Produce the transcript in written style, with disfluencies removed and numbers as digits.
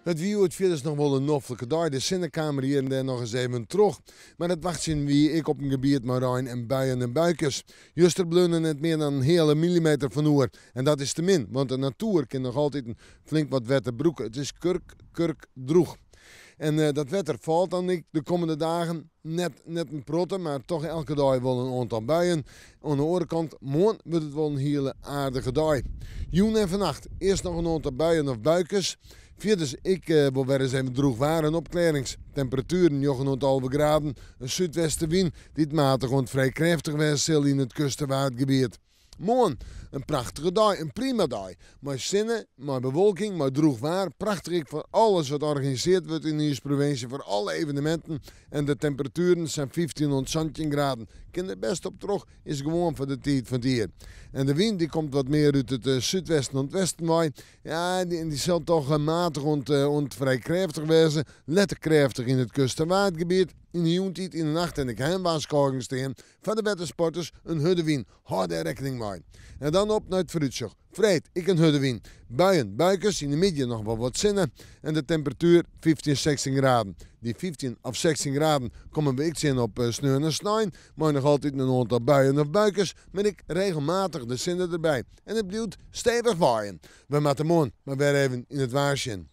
It wie hjoed fierders noch wol in noflike dei. De sinne kaam der hjir en dêr noch ris even troch. Mar it wachtsjen wie ek op in gebiet mei rein en buien en buikes. Juster bleaune net mear dan in heale millimeter fan oer. En dat is te min, want de natoer kin noch altiten flink wat wetter brûke. It is kurk, kurk drûch. En dat wetter falt dan ek de kommende dagen. Net net in protte, mar toch elke dei wol in oantal buien. Oan de oare kant, moarn wurdt it wol in hiele aardige dei. Jûn en fannacht earst noch in oantal buien of buikes. Fierders ek wol wer ris even drûch waar en opklearrings. Temperatueren njoggen oant 11 graden. In súdwestewyn dy't matich oant frij krêftich wêze sil yn it kust- en waadgebiet. Moarn in prachtige dei, in prima dei. Mei sinne, mei bewolking, mei drûch waar. Prachtich ek foar alles wat organiseard wurdt yn ús provinsje, foar alle eveneminten. En de temperatueren sa'n 15 oant 17 graden. Kin der bêst op troch, is gewoan foar de tiid fan it jier. En de wyn dy komt wat mear út it súdwesten oant westen wei. Ja, en dy sil toch matich oant, oant frij krêftich wêze. Letter krêftich yn it kust- en waadgebiet. Yn de jûntiid, yn de nacht en ik ha in warskôging stean foar de wettersporters, in hurde wyn. Hâld dêr rekkening mei. En dan op nei it foarútsjoch. Freed, ek in hurde wyn. Buien, buikes, yn de middei noch wol wat sinne en de temperatuer 15, 16 graden. Dy 15 of 16 graden komme we ek tsjin op sneon en snein, mei noch altyd in oantal buien of buikes, mar ek regelmatich de sinne derby. En it bliuwt stevich waaien. We moatte moarn mar wer even yn it waar sjen.